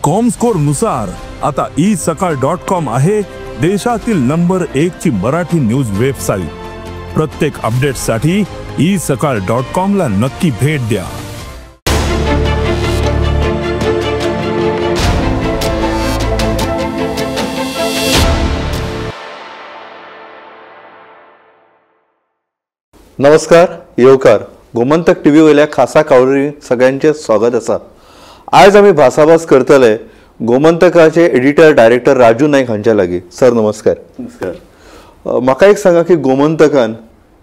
Comscore नुसार आता E सकाळ डॉट कॉम आहे देशातील नंबर 1 ची मराठी न्यूज वेबसाईट। प्रत्येक अपडेटसाठी ई सकाळ डॉट कॉम ला नक्की भेट द्या। नमस्कार, येवकार। गोमंतक टीव्ही वयल्या खासा कावरी सगळ्यांचे स्वागत आसा। आयज आमी भासाभास करतले गोमंतकाचे एडिटर डायरेक्टर राजू नाईक हांच्या लागीं। सर नमस्कार। नमस्कार। म्हाका एक सांगा की गोमंतकान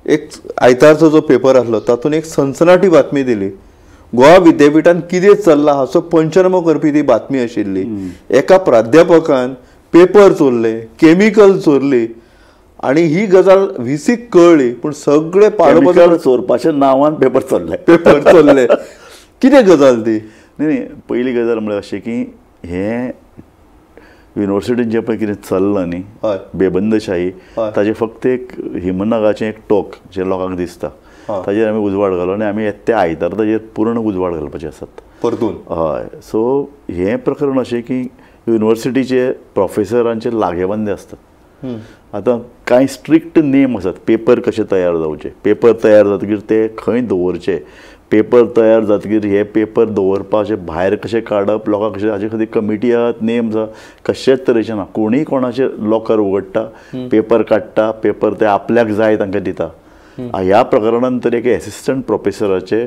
एक आयतारचो जो पेपर आसलो तातूंत एक सनसनाटी बातमी दिली। गोवा विद्यापीठान कितें चल्लां हाचो पंचनामो करपी ती बातमी आशिल्ली। एका प्राध्यापकान पेपर चोरले, केमिकल चोरली आणि ही गजाल व्हीसीक कळ्ळी, पूण सगळे पाडो चोरपाच्या नांवान पेपर चोरले, पेपर चोरले। कितें गजाल ती? न्ही न्ही, पयली गजाल म्हळ्यार अशें की हें युनिवर्सिटीन जें पळय कितें चल्लां न्ही बेबंदशाही, ताजें फक्त एक हिमनगाचें एक टोक जें लोकांक दिसता ताजेर आमी उजवाड घालो आनी आमी ते आयतार ताजेर पूर्ण उजवाड घालपाचे आसात परतून। हय, सो हें प्रकरण अशें की युनिवर्सिटीचे प्रोफेसरांचे लागेबंदे आसतात। आतां कांय स्ट्रिक्ट नेम आसात, पेपर कशे तयार जावचे, पेपर तयार जातकीर ते खंय दवरचे, पेपर तयार जातकीर हे पेपर दवरपाचे भायर कशें काडप, लोकांक कशें, हाजे खातीर कमिटी आहात, नेम आसा, कशेच तरेचें ना। कोणूय कोणाचे लॉकर उगडटा, पेपर काडटा, पेपर ते आपल्याक जाय तांकां दिता। ह्या प्रकरणान तर एका एसिस्टंट प्रोफेसराचे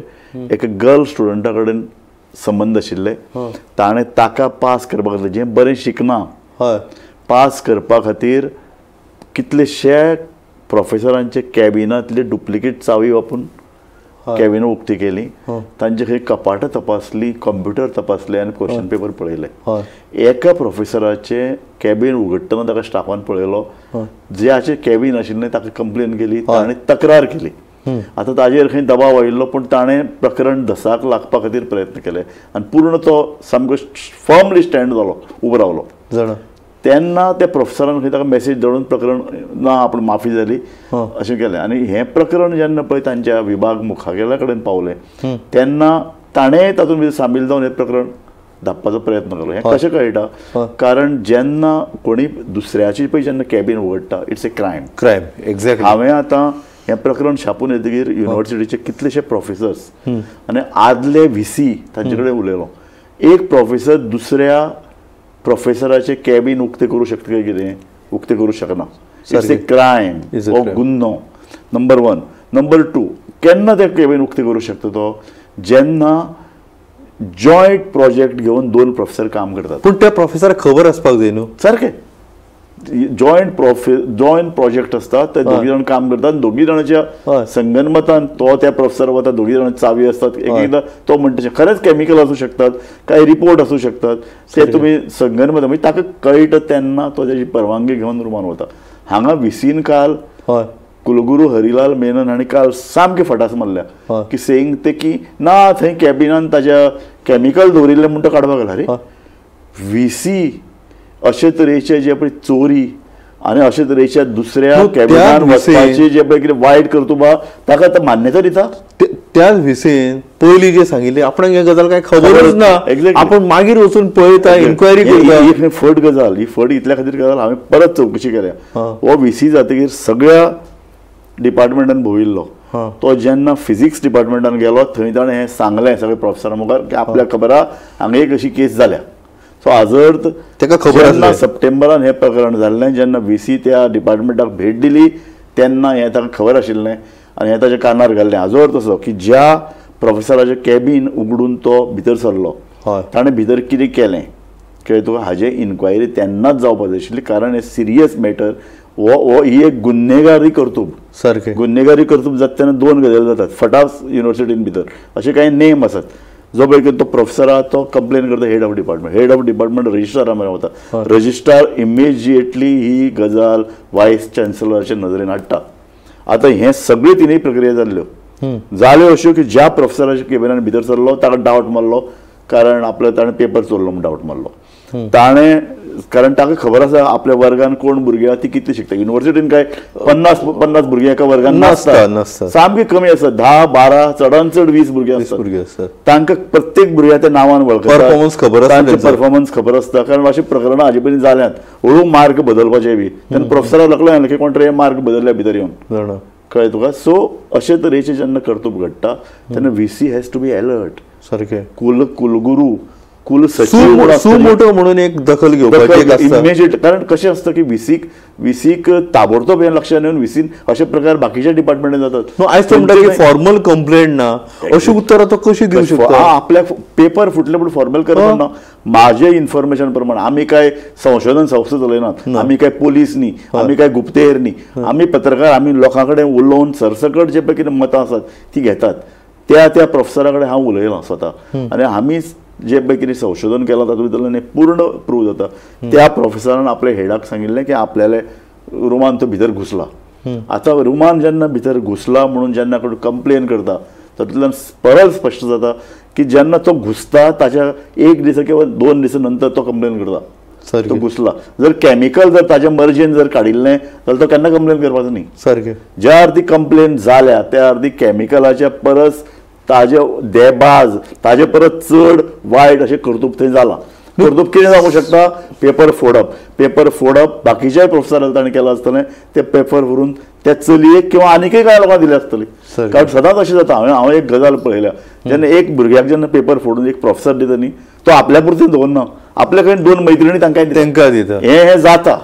एका गर्ल स्टुडंटा कडेन संबंद आशिल्ले, ताणें ताका पास करपा खातीर, जें बरें शिकना पास करपा खातीर कितलेशे प्रोफेसरांचे कॅबिनांतली डुप्लिकेट चावी वापरून कॅबिनां उक्ती केली, तांचे खंय कपाटां तपासली, कंप्युटर तपासले आनी क्वेश्चन पेपर पळयले। एका प्रोफेसराचें कॅबीन उगडटना ताका स्टाफान पळयलो, ज्याचें कॅबीन आशिल्लें ताका कंप्लेन केली, ताणें तक्रार केली। आतां ताजेर खंय दबाव आयिल्लो, पूण ताणें प्रकरण धसाक लागपा खातीर प्रयत्न केले आनी पूर्ण तो सामको फर्मली स्टँड जालो, उबो रावलो। तेन्ना त्या प्रोफेसरान खंय ताका मॅसेज धाडून प्रकरण ना आपूण माफी जाली अशें केलें। आनी हें प्रकरण जेन्ना पळय तांच्या विभाग मुखावेल्या कडेन पावलें तेन्ना ताणें तातूंत भितर सामील जावन हें प्रकरण धापपाचो प्रयत्न केलो। हें कशें कळटा? कारण जेन्ना कोणी दुसऱ्याची पळय जेन्ना cabin उगडटा, it's a crime. Crime, exactly. हांवें आतां हें प्रकरण छापून येतकीर युनिवर्सिटीचे कितलेशे प्रोफेसर्स आनी आदले व्ही सी तांचे कडेन उलयलो। एक प्रोफेसर दुसऱ्या प्रोफेसराचे कॅबीन उक्तें करूं शकता काय कितें? उक्तें करूं शकना। It's a crime, हो गुन्नो, नंबर 1। नंबर 2, केन्ना तें कॅबीन उक्तें करूं शकता तो? जेन्ना जॉयंट प्रोजेक्ट घेवन दोन प्रोफेसर काम करतात। पूण त्या प्रोफेसराक खबर आसपाक जाय न्हू। सारकें, जॉयंट प्रोजेक्ट आसता, ते दोगी जाण काम करतात, दोगी जाणांच्या संगनमतान तो त्या प्रोफेसर वता, दोगी जाणां चावी आसतात। एक एकदां तो म्हणटा खरेंच केमिकल आसूं शकतात, कांय रिपोर्ट आसूं शकतात, ते तुमी संगनमतान म्हणजे ताका कळटा तेन्ना तो ताची परवानगी घेवन रुमान वता। हांगा व्हीसीन काल कुलगुरू हरिलाल मेनन हांणी काल सामके फटास मारल्या की सेईंग ते की ना थंय कॅबिनान ताज्या केमिकल दवरिल्लें म्हूण तो काडपाक गेला। अरे व्हीसी अशे तरेचे जे पळय चोरी आनी अशे तरेच्या दुसऱ्या कॅबिनान वचपाची जे पळय कितें वायट करतुबा ताका आतां मान्यता दिता? त्याच व्हीसीन पयलीं जे सांगिल्लें आपणाक हे गजाल कांय खबरूच ना, आपूण मागीर वचून पळयता, इन्क्वायरी करता। ही फट गजाल, ही फट इतल्या खातीर गजाल हांवें परत चवकशी केल्या। हो व्हीसी जातकीर सगळ्या डिपार्टमेंटान भोंविल्लो, तो जेन्ना फिजिक्स डिपार्टमेंटान गेलो थंय ताणें हें सांगलें सगळ्या प्रोफेसरा मुखार की आपल्याक खबर आहा हांगा एक अशी केस जाल्या। सो हाजो अर्थ ताका खबर जेन्ना सप्टेंबरान हें प्रकरण जाल्लें, जेन्ना व्हीसी त्या डिपार्टमेंटाक भेट दिली तेन्ना हें ताका खबर आशिल्लें आनी हें ताच्या कानार घाल्लें। हाजो अर्थ असो की ज्या प्रोफेसराचें कॅबीन उगडून तो भितर सरलो ताणें भितर कितें केलें कळ्ळें तुका, हाजें इन्क्वायरी तेन्नाच जावपाक जाय आशिल्ली, कारण हें सिरियस मॅटर। हो ही एक गुन्हेगारी कर्तूब। सारकें, गुन्हेगारी कर्तूब जाता तेन्ना दोन गजाली जातात। फटास युनिवर्सिटीन भितर अशे कांय नेम आसात, जो पळय तो प्रोफेसर आहा तो कंप्लेन करता head of department, head of department रजिस्ट्रारा मेरेन वता, रजिस्ट्रार इमिजिएटली ही गजाल वायस चान्सलराच्या नदरेन हाडटा। आतां हें सगळी तिनूय प्रक्रिया जाल्ल्यो जाल्यो अश्यो की ज्या प्रोफेसराच्या कॅबिनान भितर सरलो ताका डावट मारलो, कारण आपल्या ताणें पेपर चोरलो म्हूण डावट मारलो, ताणें कारण ताका खबर आसा आपल्या वर्गान कोण भुरगीं आहा ती कितली शिकता. युनिवर्सिटीन काय 50-50 भुरगीं एका वर्गान नासता, सामकी कमी आसता, 10-12 चडान चड 20 भुरगीं आसतात. तांकां प्रत्येक भुरग्या त्या नांवान वळखता, परफॉर्मन्स खबर आसता, तांचे परफॉर्मन्स खबर आसता. कारण अशें प्रकरणां हाजे पयलीं जाल्यांत, हळू मार्क बदलपाचे बी तेन्ना प्रोफेसराक लागलें जालें की कोण तरी मार्क बदलल्या भितर येवन, कळ्ळें तुका. सो अशे तरेचे जेन्ना कर्तूब घडटा तेन्ना VC has to be alert. सारकें कुलगुरू कुलसचीव सुमोटो म्हणून एक दखल घेवपाची इमिजिएट. कारण कशें आसता की व्हीसीक ताबडतोब हें लक्षात येवन व्हीसीन अशे प्रकार बाकीच्या डिपार्टमेंटान जातात. आयज तो म्हणटा की फॉर्मल कंप्लेंट ना, अशी उत्तरां तो कशी दिवं शकता? आपल्याक पेपर फुटले पूण फॉर्मल करप ना. माझे इन्फॉर्मेशन प्रमाण आमी काय संशोधन संस्था चलयनात, आमी काय पोलीस न्ही, आमी काय गुप्तहेर न्ही, आमी पत्रकार, आमी लोकां कडेन उलोवन सरसकट जे पळय कितें मतां आसात ती घेतात. त्या त्या प्रोफेसरा कडेन हांव उलयलां स्वता आनी आमी जे पळय कितें संशोधन केलां तातूंत भितरल्यान पूर्ण प्रूव जाता. त्या प्रोफेसरान आपल्या हेडाक सांगिल्लें की आपल्याले रुमान तो भितर घुसला. आतां रुमान जेन्ना भितर घुसला म्हणून जेन्ना कोण कंप्लेन करता तातूंतल्यान परत स्पश्ट जाता की जेन्ना तो घुसता ताच्या एक दिसा किंवा 2 दिसा नंतर तो कंप्लेन करता तो घुसला. जर केमिकल जर ताच्या मर्जीन जर काडिल्लें जाल्यार तो केन्ना कंप्लेन करपाचो न्ही. सारकें ज्या अर्थी कंप्लेन जाल्या त्या अर्थी केमिकलाच्या परस ताजे देबाज ताजे परत चड वायट अशें कर्तूब थंय जालां. कर्तूब कितें जावंक शकता? पेपर फोडप. पेपर फोडप बाकीच्याय प्रोफेसराक ताणें केलां आसतलें, ते पेपर व्हरून त्या चलयेक किंवा आनीकय कांय लोकांक दिले आसतले. कारण सदांच अशें जाता. हांवें एक गजाल पळयल्या, जेन्ना एक भुरग्याक जेन्ना पेपर फोडून एक प्रोफेसर दिता न्ही, तो आपल्या पुरतें दवरना, आपल्या कडेन 2 मैत्रिणी तांकां तांकां दिता. हें जाता.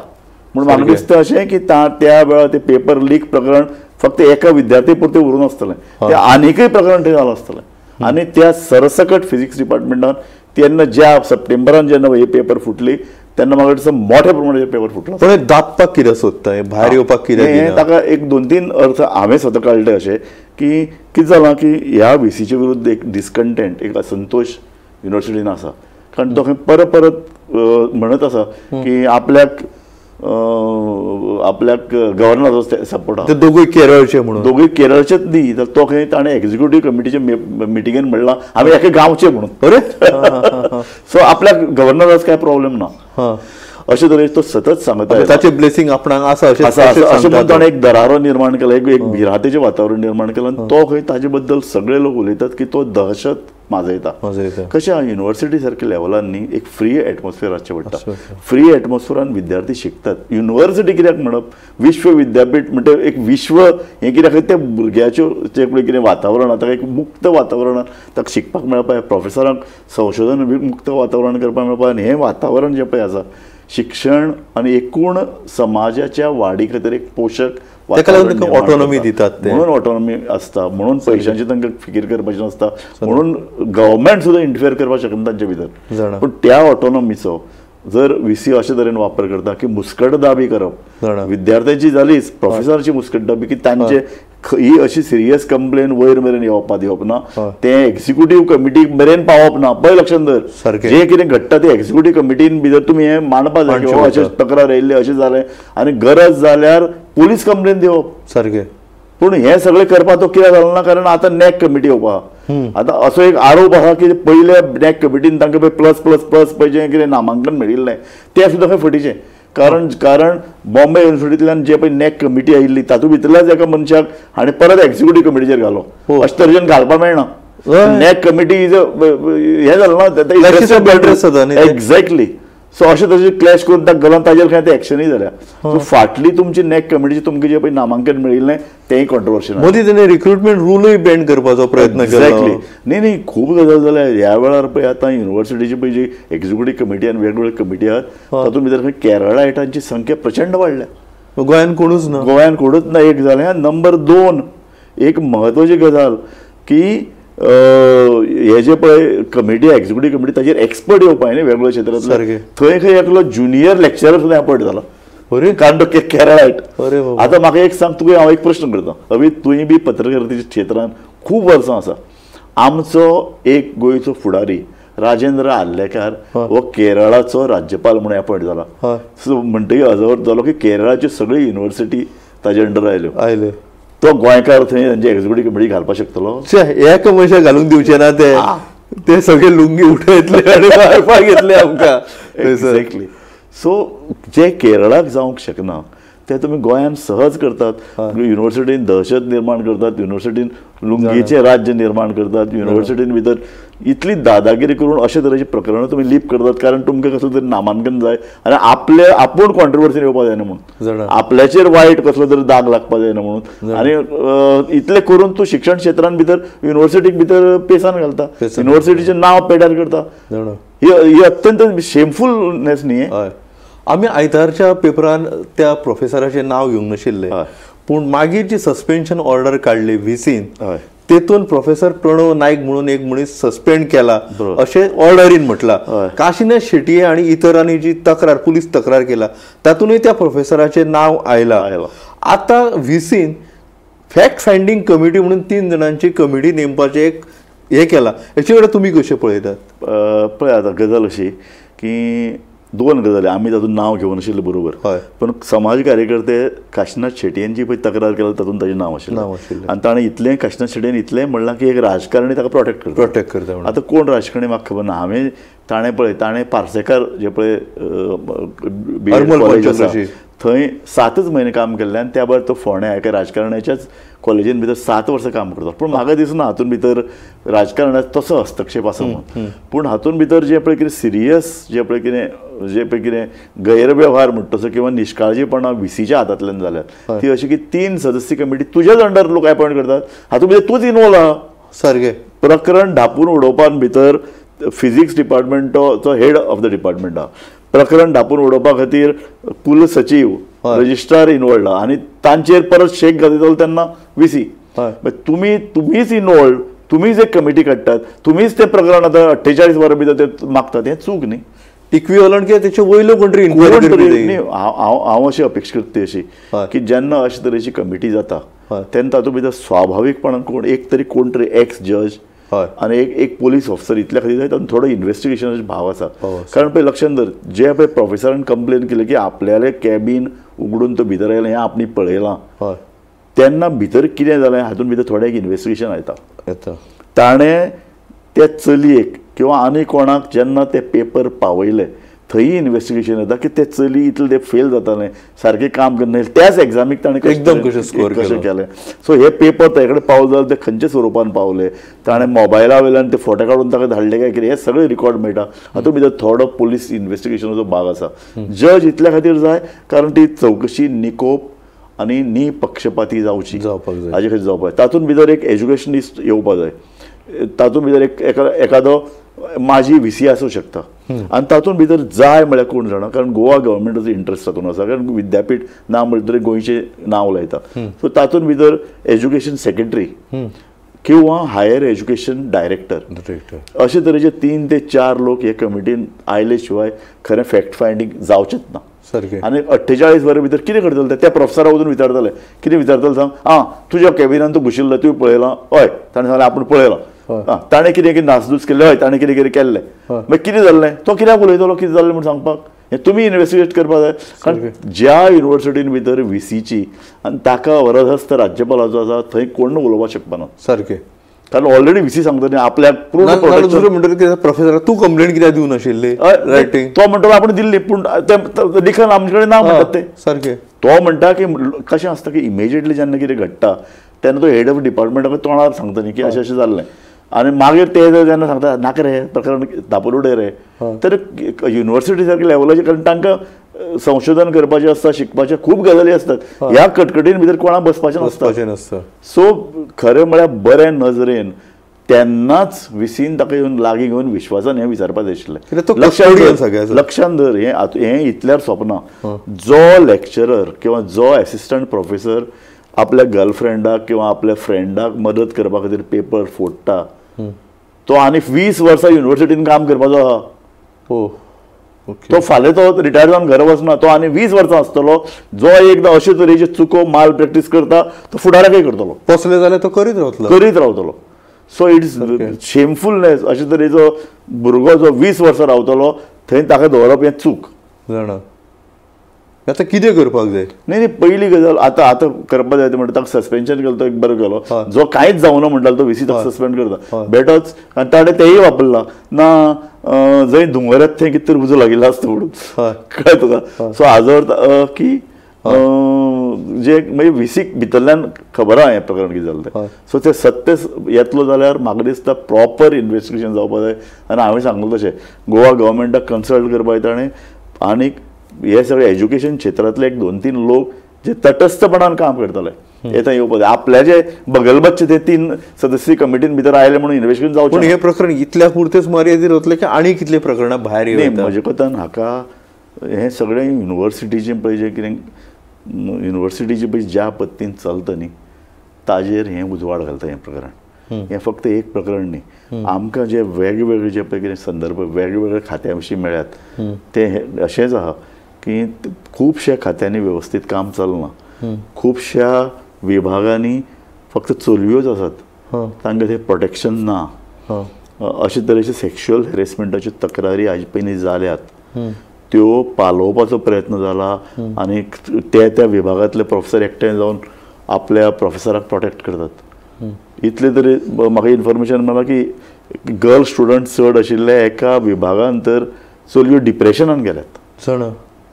म्हूण म्हाका दिसता अशें की त्या वेळार ते पेपर लीक प्रकरण फक्त एका विद्यार्थी पुरतें उरूंक नासतलें, तें आनीकय प्रकरण थंय जालां आसतलें. आनी त्या सरसकट फिजिक्स डिपार्टमेंटान तेन्ना ज्या सप्टेंबरान जेन्ना हे पेपर फुटली तेन्ना म्हाका दिसता मोठ्या प्रमाणाचेर पेपर फुटला. पण दाबपाक कितें सोदता, भायर येवपाक कितें? ताका एक 2-3 अर्थ हांवें स्वता काडले अशें की कितें जालां की ह्या व्हीसीचे विरुद्ध एक डिस्कंटेंट, एक असंतोश युनिवर्सिटीन आसा. कारण तो खंय परत परत म्हणत आसा की आपल्याक आपल्याक गव्हर्नराचो सपोर्ट आसा. दोगूय केरळचे म्हणून, दोगूय केरळचेच न्ही तर तो खंय ताणें एक्झिक्युटीव कमिटीचे मिटिंगेन म्हणलां आमी एका गांवचे म्हणून. अरे सो आपल्याक गव्हर्नराचो काय प्रॉब्लेम ना अशे तरेन तो सतत सांगता. ताचे ब्लेसिंग आपणाक आसा अशें म्हणून ताणें एक दरारो निर्माण केला, एक भिरांतेचें वातावरण निर्माण केलां. आनी तो खंय ताजे बद्दल सगळे लोक उलयतात की तो दहशत माजयता. कशें युनिवर्सिटी सारक्या लेवलान न्ही एक फ्री एटमॉस्फियर आसचें पडटा. फ्री एटमॉस्फियरान विद्यार्थी शिकतात. युनिवर्सिटी कित्याक म्हणप, विश्व विद्यापीठ म्हणटा एक विश्व हें कित्याक त्या भुरग्याच्यो जें पळय कितें वातावरण आतां एक मुक्त वातावरणान ताका शिकपाक मेळपा, प्रोफेसरांक संशोधन मुक्त वातावरण करपाक मेळपा. आनी हें वातावरण जें पळय आसा शिक्षण आनी एकूण समाजाच्या वाडी खातीर एक पोशक ऑटोनॉमी दितात, म्हणून ऑटोनॉमी आसता, म्हणून पयशांची तांकां फिकीर करपाची नासता, म्हणून गव्हर्मेंट सुद्दां इंटरफियर करपाक शकना तांचे भितर. पूण त्या ऑटोनॉमीचो जर व्हीसी अशे तरेन वापर करता की मुस्कटदाबी करप, विद्यार्थ्यांची जालीच, प्रोफेसरांची मुस्कटदाबी की तांचे ही अशी सिरियस कंप्लेन वयर मेरेन येवपा दिवप ना, तें एक्झिक्युटीव कमिटी मेरेन पावप ना. पळय लक्षांत धर, जें कितें घडटा तें एक्झिक्युटीव कमिटीन भितर तुमी हें मांडपा जाय की अशें तक्रार आयिल्ली, अशें जालें, आनी गरज जाल्यार पुलीस कंप्लेन दिवप. सारकें. पूण हें सगळें करपाक तो कित्याक जालो ना, कारण आतां नॅक कमिटी येवपा. आतां असो एक आरोप आसा की पयल्या नॅक कमिटीन तांकां पळय प्लस प्लस प्लस पळय जें कितें नामांकन मेळिल्लें तें सुद्दां खंय फटीचें. कारण कारण बॉम्बे युनिवर्सिटींतल्यान जे पळय नॅक कमिटी आयिल्ली तातूंत भितरल्याच एका मनशाक हाणें परत एक्झिक्युटीव कमिटीचेर घालो. अशें तरेन घालपाक मेळना. नॅक कमिटी is हें जालें ना एक्झॅक्टली. सो अशें तशें क्लॅश करून ताका घालून ताजेर खंय ते एक्शनूय जाल्या. सो फाटली तुमची नॅक कमिटीची तुमकां जें पळय नामांकन मेळिल्लें तेंय कॉन्ट्रोवर्शियल. मदीं तेणें रिक्रुटमेंट रुलूय बॅन करपाचो प्रयत्न केलो. एक्झॅक्टली. न्ही न्ही खूब गजाल जाल्या ह्या वेळार. पळय आतां युनिवर्सिटीची पळय जी एक्झिक्युटीव कमिटी आनी वेगवेगळ्यो कमिटी आहात तातूंत भितर खंय केरळायटांची संख्या प्रचंड वाडल्या. गोंयान कोणूच ना, गोंयान कोणूच ना. एक जालें. नंबर 2 एक म्हत्वाची गजाल की हे जे पळय कमिटी एक्झिक्युटीव कमिटी ताजेर एक्सपर्ट येवपा न्ही वेगवेगळ्या क्षेत्रांतले, थंय खंय एकलो ज्युनियर लेक्चरर सुद्दां अपॉयंट जाला. कारण तो केरळायट. आतां म्हाका एक सांग, तुका हांव एक प्रश्न करता. अभी तुवें बी पत्रकारितेच्या क्षेत्रांत खूब वर्सां आसा. आमचो एक गोंयचो फुडारी राजेंद्र आर्लेकार हो केरळाचो राज्यपाल म्हणून अपॉयंट जाला. सो म्हणटकीर हाजो जालो की केरळाच्यो सगळ्यो युनिवर्सिटी ताजे अंडर आयल्यो. आयल्यो. तो गोंयकार थंय तांची एक्झिक्युटीव कमिटी घालपाक शकतलो? एका मनशाक घालूंक दिवचे ना ते, ते सगळे लुंगी उठयतले आनी मारपाक येतले आमकां. एक्झॅक्टली. सो जे केरळाक जावंक शकना ते तुमी गोंयांत सहज करतात. युनिव्हर्सिटीन दहशत निर्माण करतात, युनिव्हर्सिटीन लुंगीचें राज्य निर्माण करतात, युनिव्हर्सिटीन भितर इतली दादागिरी करून अशे तरेची प्रकरणां तुमी लीप करतात कारण तुमकां कसलो तरी नामांकन जाय आनी आपले आपूण कॉन्ट्रोवर्सीन येवपा जायना म्हणून, आपल्याचेर वायट कसलो तरी दाग लागपा जायना म्हणून. आनी इतलें करून तूं शिक्षण क्षेत्रान भितर युनिव्हर्सिटीक भितर पेसान घालता, युनिव्हर्सिटीचें नांव पेड्यार करता. ही अत्यंत शेमफुलनेस न्ही. आमी आयतारच्या पेपरान त्या प्रोफेसराचें नांव घेवंक नाशिल्लें, पूण मागीर जी सस्पेन्शन ऑर्डर काडली व्हीसीन तेतून प्रोफेसर प्रणव नायक म्हणून एक मनीस सस्पेंड केला अशें ऑर्डरीन म्हटलां. काशीनाथ शेटये आनी इतरांनी जी तक्रार पुलीस तक्रार केला तातूंतय त्या प्रोफेसराचें नांव आयलां. आतां व्हीसीन फॅक्ट फायंडींग कमिटी म्हणून 3 जाणांची कमिटी नेमपाचें एक हें केलां, हेचे कडेन तुमी कशें पळयतात? पळय आतां गजाल अशी की 2 गजाली आमी तातूंत नांव घेवन आशिल्लें बरोबर, पण समाज कार्यकर्ते काशीनाथ शेटयेन पळय तक्रार केला तातूंत ताजें नांव आशिल्लें आनी ताणें इतलें काशीनाथ शेटयेन इतलें म्हणलां की एक राजकारणी ताका प्रोटेक्ट करता, प्रोटेक्ट करता. आतां कोण राजकारणी म्हाका खबर ना. हांवें ताणें पळय ताणें पार्सेकार जे पळय कॉलेज आसा थंय 7 म्हयने काम केल्लें आनी त्या भायर तो फोंड्या एका राजकारणाच्याच कॉलेजीन भितर 7 वर्सां काम करता. पूण म्हाका दिसना हातूंत भितर राजकारणांत तसो हस्तक्षेप आसा म्हणून. पूण हातूंत भितर जें पळय कितें सिरियस जें पळय कितें जें पळय कितें गैरवेव्हार म्हणटा तसो किंवा निश्काळजीपणां व्हीसीच्या हातांतल्यान जाल्यात ती अशी की 3 सदस्य कमिटी तुज्याच अंडर लोक अपॉयंट करतात, हातूंत भितर तूंच इनवॉल्व आहा. सारकें प्रकरण धापून उडोवपान भितर फिजिक्स डिपार्टमेंटाचो हेड ऑफ the department आहा, प्रकरण धापून उडोवपा खातीर कुलसचीव रजिस्ट्रार इनवॉल्ड आहा आनी तांचेर परत शेक घालयतलो तेन्ना व्हीसी. तुमी तुमीच इनवॉल्ड, तुमीच एक कमिटी काडटात, तुमीच तें प्रकरण आतां 48 वरां भितर ते मागतात, हें चूक न्ही. इक्विवलंट कित्याक तेचे वयलो कोण तरी न्ही. हांव हांव अशी अपेक्षा करता अशी की जेन्ना अशे तरेची कमिटी जाता तेन्ना तातूंत भितर स्वाभावीकपणान कोण एक तरी कोण तरी एक्स जज आनी एक एक पोलीस ऑफिसर इतल्या खातीर जाय तातूंत थोडो इन्वेस्टिगेशनाचो भाव आसा. कारण पळय लक्षांत धर जे पळय प्रोफेसरान कंप्लेन केली की आपल्याले कॅबीन उगडून तो भितर आयला हें आपणी पळयलां, तेन्ना भितर कितें जालें हातूंत भितर थोडें एक इन्वेस्टिगेशन येता. ताणें त्या चलयेक किंवा आनी कोणाक जेन्ना ते पेपर पावयले थंय इन्वेस्टिगेशन येता की ते चली इतले ते फेल जातालें सारकें काम करना त्याच एग्जामीक ताणें एकदम कशें स्कोर कशें केलें. सो हे पेपर ताजे कडेन पावले जाल्यार ते खंयच्या स्वरुपान पावले, ताणें मोबायला वयल्यान ते फोटे काडून ताका धाडले काय कितें, हें सगळें रिकॉर्ड मेळटा. हातूंत भितर थोडो पोलीस इन्वेस्टिगेशनाचो भाग आसा. जज इतल्या खातीर जाय कारण ती चवकशी निकोप आनी निपक्षपाती जावची जावपाक जाय, हाजे खातीर जावपाक जाय. तातूंत भितर एक एज्युकेशनिस्ट येवपा जाय, तातूंत भितर एक एखादो माजी व्हीसी आसूं शकता आनी तातूंत भितर जाय म्हळ्यार कोण जाणा, कारण गोवा गव्हर्मेंटाचो इंट्रस्ट तातूंत आसा, कारण विद्यापीठ ना म्हणलें तरी गोंयचें नांव लायता. सो तातूंत भितर एज्युकेशन सेक्रेटरी किंवा हायर एज्युकेशन डायरेक्टर अशे तरेचे 3 ते 4 लोक हे कमिटीन आयले शिवाय खरें फॅक्ट फायंडींग जावचेंच ना. सारकें. आनी 48 वरां भितर कितें करतले त्या प्रोफेसरा वचून विचारतले कितें विचारतले सांग, आं तुज्या कॅबिनान तूं घुशिल्लो तुवें पळयलां, हय ताणें सांगलें आपूण पळयलां, ताणें कितें कितें नासधूस केल्लें, हय ताणें कितें कितें केल्लें, मागीर कितें जाल्लें तो कित्याक उलयतलो कितें जाल्लें म्हूण सांगपाक, हें तुमी इन्वेस्टिगेट करपाक जाय. कारण ज्या युनिवर्सिटीन भितर व्हीसीची आनी ताका वरदहस्त राज्यपालाचो आसा थंय कोण उलोवपाक शकपाना. सारकें. कारण ऑलरेडी व्हीसी सांगता न्ही आपल्याक पूर्ण दुसरें म्हणटकीर प्रोफेसर तूं कंप्लेन कित्याक दिवं नाशिल्ली रायटींग, तो म्हणटलो आपण दिल्ली पूण ते लिखण आमचे कडेन ना म्हणटात ते. सारकें. तो म्हणटा की कशें आसता की इमिजिएटली जेन्ना कितें घडटा तेन्ना तो हेड ऑफ डिपार्टमेंटाक तोंडार सांगता न्ही की अशें अशें जाल्लें आनी मागीर ते जेन्ना सांगता नाका रे प्रकरण धापून उडय रे, तर युनिवर्सिटी सारके लेवलाचेर कारण तांकां संशोधन करपाचें आसता, शिकपाचें खूब गजाली आसतात, ह्या कटकटीन भितर कोणाक बसपाचें नासता. सो खरें म्हळ्यार बरें नजरेन तेन्नाच व्हीसीन ताका येवन लागीं घेवन विश्वासान हें विचारपाक जाय आशिल्लें. लक्षांत धर हें हें इतल्यार सोंपना. जो लेक्चरर किंवा जो एसिस्टंट प्रोफेसर आपल्या गर्लफ्रेंडाक किंवा आपल्या फ्रेंडाक मदत करपा खातीर पेपर फोडटा तो आनी 20 वर्सां युनिवर्सिटीन काम करपाचो आहा. तो फाल्यां तो रिटायर जावन घरा वचना, तो आनी 20 वर्सां आसतलो. जो एकदां अशे तरेचे चुको माल प्रॅक्टीस करता तो फुडाराकय करतलो, पोसले जाल्यार तो करीत रावतलो, करीत रावतलो. So it's shamefulness. अशे तरेचो भुरगो जो 20 वर्सां रावतलो थंय ताका दवरप हें चूक. जाणा. आतां कितें करपाक जाय? न्ही न्ही, पयली गजाल आतां आतां करपाक जाय म्हणटा ताका सस्पेन्शन केलो तो एक बरो केलो, जो कांयच जावना म्हणटालो तो व्हीसी ताका सस्पेंड करता बेटोच. आनी ताणें तेंय वापरलां ना जंय धुंवर येता थंय कितें तरी उजो लागिल्लो आसता म्हणून, कळ्ळें तुका? सो हाजो अर्थ की जे मागीर व्हीसीक भितरल्यान खबर आहा हें प्रकरण कितें जालें तें. सो तें सत्य येतलो जाल्यार म्हाका दिसता प्रॉपर इन्वेस्टिगेशन जावपाक जाय. आनी हांवें सांगलो तशें गोवा गव्हर्मेंटाक कन्सल्ट करपाक जाय ताणें, आनीक हे सगळे एज्युकेशन क्षेत्रांतले एक 2-3 लोक जे तटस्थपणान काम करताले हे थंय येवपाक जाय. आपल्याचे बगलबच्चे ते 3 सदस्यी कमिटीन भितर आयले म्हणून इन्वेस्टिगेशन जावचें. पूण हें प्रकरण इतल्या पुरतेच मर्यादीत उरतलें की आनी कितलीं प्रकरणां भायर येतात? म्हजे कोतान हाका हें सगळें युनिवर्सिटीचें पळय जें कितें युनिवर्सिटीचे पळय ज्या पद्दतीन चलता न्ही ताजेर हें उजवाड घालता हें प्रकरण. हें फक्त एक प्रकरण न्ही, आमकां जे वेगवेगळे जे पळय कितें संदर्भ वेगवेगळे खात्या विशीं मेळ्ळ्यात ते अशेंच आहा की खुबश्या खात्यांनी वेवस्थीत काम चलना, खुबश्या विभागांनी फक्त चलयोच आसात, तांकां तें प्रोटेक्शन ना. अशे तरेचे सेक्शुअल हॅरेसमेंटाच्यो तक्रारी हाजे पयलीं जाल्यात, त्यो पालोवपाचो प्रयत्न जाला आनी ते त्या विभागांतले प्रोफेसर एकठांय जावन आपल्या प्रोफेसराक प्रोटेक्ट करतात. इतले तरी म्हाका इन्फॉर्मेशन मेळ्ळां की गर्ल स्टुडंट चड आशिल्ले एका विभागान तर चलयो डिप्रेशनान गेल्यात.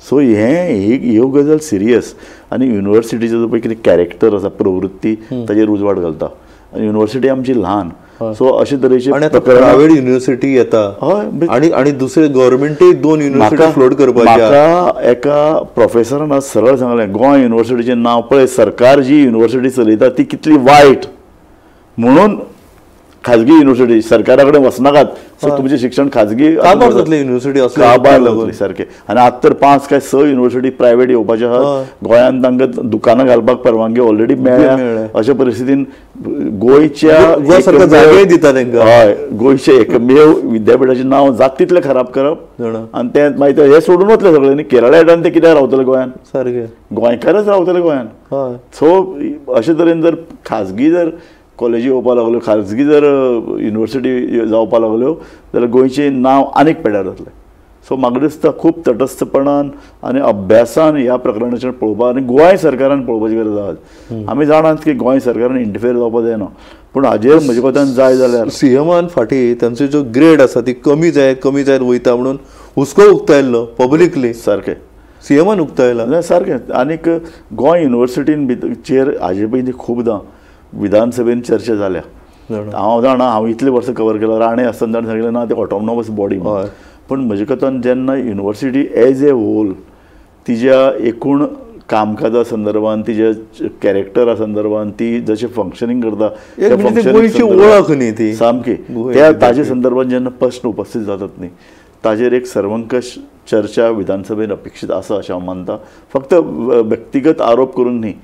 सो हें ह्यो गजाल सिरियस. आनी युनिवर्सिटीचो जो पळय कितें कॅरेक्टर आसा, प्रवृत्ती ताजेर उजवाड घालता. आनी युनिवर्सिटी आमची ल्हान, सो अशे तरेचे प्रायव्हेट युनिवर्सिटी येता आनी आनी दुसरे गव्हर्मेंटूय 2 युनिवर्सिटी फ्लोट करपाक. म्हाका एका प्रोफेसरान आज सरळ सांगलें, गोंय युनिवर्सिटीचें नांव पळय, सरकार जी युनिवर्सिटी चलयता ती कितली वायट म्हणून खाजगी युनिवर्सिटी सरकारा कडेन वचनाकात, सो तुमचें शिक्षण खाजगी काबार जातलें, युनिवर्सिटी काबार जातली सारकें. आनी आतां तर 5 काय 6 युनिवर्सिटी प्रायव्हेट येवपाच्यो आहात गोंयांत, तांकां दुकानां घालपाक परवानगी ऑलरेडी मेळ्ळ्या. अशा परिस्थितीन गोंयच्या हय गोंयच्या एकमेव विद्यापिठाचें नांव जाता तितलें खराब करप आनी तें मागीर हें सोडून वतलें सगळें न्ही. केरळान ते कित्याक रावतले गोंयांत? सारकें, गोंयकारच रावतले गोंयांत. सो अशे तरेन जर खाजगी जर कॉलेजी येवपाक लागल्यो, खाजगी जर युनिवर्सिटी जावपाक लागल्यो जाल्यार गोंयचें नांव आनीक पेड्यार जातलें. सो म्हाका दिसता खूब तटस्थपणान आनी अभ्यासान ह्या प्रकरणाचेर पळोवपाक आनी गोंय सरकारान पळोवपाची गरज आसा. आमी जाणात की गोंय सरकारान इंटरफेर जावपाक जायना, पूण हाजेर म्हजे कोतान जाय जाल्यार सीएमान फाटीं तांचो जो ग्रेड आसा ती कमी जायत कमी जायत वयता म्हणून हुस्को उक्तायल्लो पब्लिकली. सारकें सीएमान उक्तायला सारकें. आनीक गोंय युनिवर्सिटीन भितर हाजे पयलीं खुबदां विधानसभेन चर्चा जाल्या. हांव जाणा, हांव इतले वर्सां कवर केला, राणे आसतना ताणें सांगलें ना ते ऑटोनॉमस बॉडी, पूण म्हजे कोतान जेन्ना युनिवर्सिटी एज ए होल तिज्या एकूण कामकाजा संदर्भान, तिज्या कॅरेक्टरा संदर्भान, ती जशें फंक्शनींग करता गोंयची वळख न्ही ती सामकी, त्या ताजे संदर्भान जेन्ना प्रश्न उपस्थित जातात न्ही ताजेर एक सर्वंकश चर्चा विधानसभेन अपेक्षीत आसा अशें हांव मानता. फक्त व्यक्तिगत आरोप करून न्ही,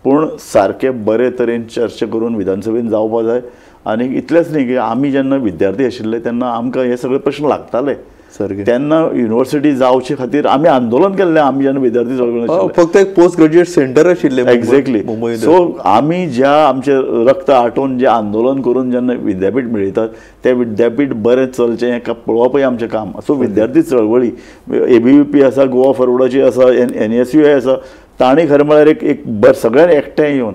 पूण सारके बरे तरेन चर्चा करून विधानसभेन जावपाक जाय. आनी इतलेंच न्ही की आमी जेन्ना विद्यार्थी आशिल्ले तेन्ना आमकां हे सगळे प्रश्न लागताले, तेन्ना युनिवर्सिटी जावचे खातीर आमी आंदोलन केल्लें. आमी जेन्ना विद्यार्थी चळवळीन फक्त एक पोस्ट ग्रॅज्युएट सेंटर आशिल्लें एक्झॅक्टली. सो आमी ज्या आमचें रक्त आटोवन जें आंदोलन करून जेन्ना विद्यापीठ मेळयतात तें विद्यापीठ बरें चलचें हें पळोवपय आमचें काम. सो विद्यार्थी चळवळी एबीव्हीपी आसा, गोवा फॉरवर्डाची आसा, एनएसयू आसा, तांणी खरें म्हळ्यार एक एक सगळ्यांनी एकठांय येवन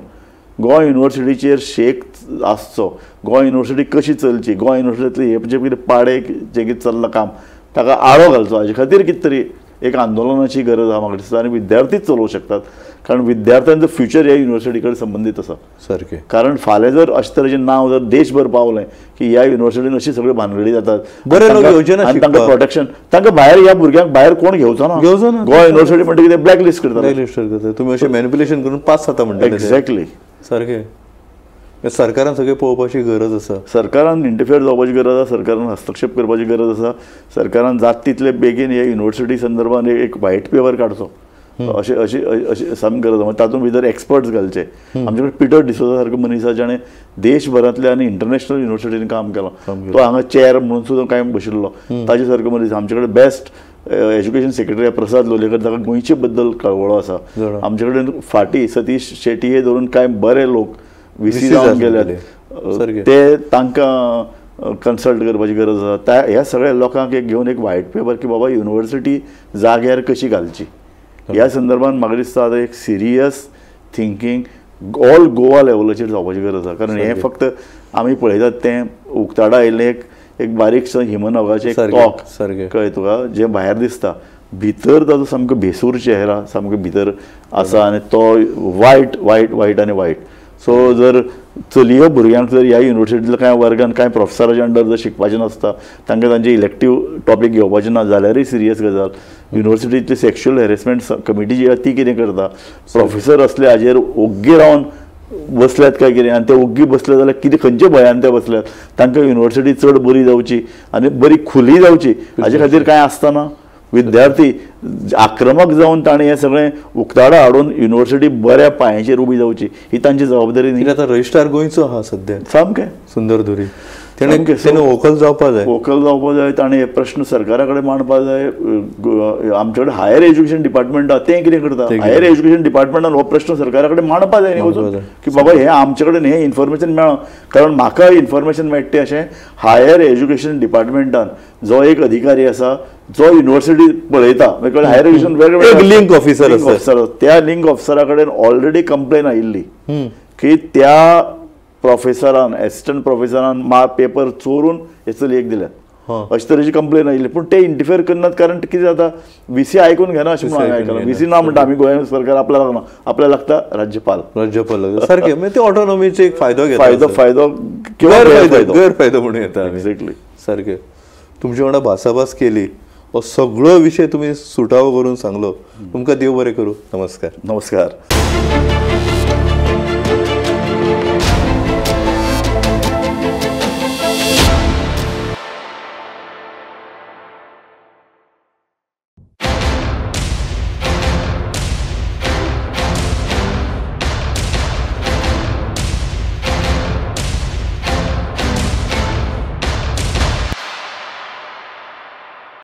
गोंय युनिवर्सिटीचेर शेक आसचो, गोंय युनिवर्सिटी कशी चलची, गोंय युनिवर्सिटींतले हे जे कितें पाडे जें कितें चल्लां काम ताका आळो घालचो, हाजे खातीर कितें तरी एक आंदोलनाची गरज आसा म्हाका दिसता. आनी विद्यार्थीच चलोवंक शकतात, कारण विद्यार्थ्यांचो फ्युचर ह्या युनिवर्सिटी कडेन संबंदीत आसा सारकें. कारण फाल्यां जर अशे तरेचें नांव जर देशभर पावलें की ह्या युनिवर्सिटीन अशी सगळ्यो भानगडी जातात, बरें लोक येवचे ना, आनी तांकां प्रोटेक्शन, तांकां भायर ह्या भुरग्यांक भायर कोण घेवचो ना, घेवचो ना. गोंय युनिवर्सिटी म्हणटकीर ते ब्लॅक लिस्ट करता, ब्लॅक लिस्ट करता, तुमी अशें मॅनिप्युलेशन करून पास जाता म्हणटा. एक्झॅक्टली सारकें. सरकारान सगळें पळोवपाची गरज आसा, सरकारान इंटरफियर जावपाची गरज आसा, सरकारान हस्तक्षेप करपाची गरज आसा, सरकारान जाता तितले बेगीन ह्या युनिवर्सिटी संदर्भान एक व्हायट पेपर काडचो अशें अशें अशें सामकी गरज आसा. तातूंत भितर एक्सपर्ट्स घालचे. आमचे कडेन पिटर डिसोजा सारको मनीस आसा जाणें देशभरांतल्या आनी इंटरनॅशनल युनिवर्सिटीन काम केलां, तो हांगा चेअर म्हणून सुद्दां कांय बशिल्लो, ताजे सारको मनीस. आमचे कडेन बेस्ट एज्युकेशन सेक्रेटरी प्रसाद लोलयेकर, ताका गोंयचे बद्दल कळवळो आसा. आमचे कडेन फाटीं सतीश शेट्टी हे धरून कांय बरे लोक व्हीसी जावन गेल्यात, ते तांकां कन्सल्ट करपाची गरज आसा. त्या ह्या सगळ्या लोकांक एक घेवन एक व्हायट पेपर की बाबा युनिवर्सिटी जाग्यार कशी घालची, ह्या संदर्भात म्हाका दिसता आतां एक सिरियस थिंकींग ऑल गोवा लेवलाचेर जावपाची गरज आसा. कारण हें फक्त आमी पळयतात तें उक्ताडा आयिल्लें एक एक बारीकसो हिमनगाचें एक टॉक कळ्ळें तुका, जें भायर दिसता, भितर ताजो सामको भेसूर चेहरा सामको भितर आसा आनी तो वायट वायट वायट आनी वायट. सो जर चलयो भुरग्यांक जर ह्या युनिवर्सिटींतल्या कांय वर्गान कांय प्रोफेसराच्या अंडर जर शिकपाचें नासता, तांकां तांचे इलेक्टीव टॉपीक घेवपाचें ना जाल्यारूय सिरियस गजाल. युनिवर्सिटींतली सेक्शुअल हॅरेसमेंट कमिटी जी आसा ती कितें करता, प्रोफेसर असले हाजेर ओग्गी रावन बसल्यात काय कितें, आनी ते ओग्गी बसले जाल्यार कितें खंयच्या भंयान ते बसल्यात, तांकां युनिवर्सिटी चड बरी जावची आनी बरी खुली जावची हाजे खातीर कांय आसतना विद्यार्थी आक्रमक जावन ताणें हें सगळें उक्ताडा हाडून युनिवर्सिटी बऱ्या पांयाचेर उबी जावची ही तांची जबाबदारी न्ही. आतां रजिस्ट्रार गोंयचो आहा सद्या सामकें सुंदर धुरी, तेणें वोकल जावपा जाय, वोकल जावपा जाय, ताणें हे प्रश्न सरकारा कडेन मांडपा जाय. आमचे कडेन हायर एज्युकेशन डिपार्टमेंट आहा तें कितें करता, हायर एज्युकेशन डिपार्टमेंटान हो प्रश्न सरकारा कडेन मांडपा जाय न्ही वचून की बाबा हें आमचे कडेन हें इन्फॉर्मेशन मेळ्ळां. कारण म्हाका इन्फॉर्मेशन मेळटा तें अशें हायर एज्युकेशन डिपार्टमेंटान जो एक अधिकारी आसा जो युनिवर्सिटी पळयता, हायर एज्युकेशन वेगवेगळे लिंक ऑफिसर आसा, त्या लिंक ऑफिसरा कडेन ऑलरेडी कंप्लेन आयिल्ली की त्या प्रोफेसरान एसिस्टंट प्रोफेसरान मा पेपर चोरून हे चलयेक दिल्यात अशे तरेची कंप्लेन आयिल्ली. पूण ते इंटरफेर करनात, कारण कितें जाता व्ही सी आयकून घेना अशें म्हणून आयकलां. व्ही सी ना म्हणटा आमी गोंय सरकार आपल्याक लागना, आपल्याक लागता राज्यपाल, राज्यपाल सारकें. मागीर ते ऑटोनॉमीचो एक फायदो घेता, फायदो फायदो किंवा गैरफायदो म्हणूं येता. एक्झॅक्टली सारकें. तुमचे वांगडा भासाभास केली, हो सगळो विशय तुमी सुटावो करून सांगलो, तुमकां देव बरें करूं. नमस्कार. नमस्कार.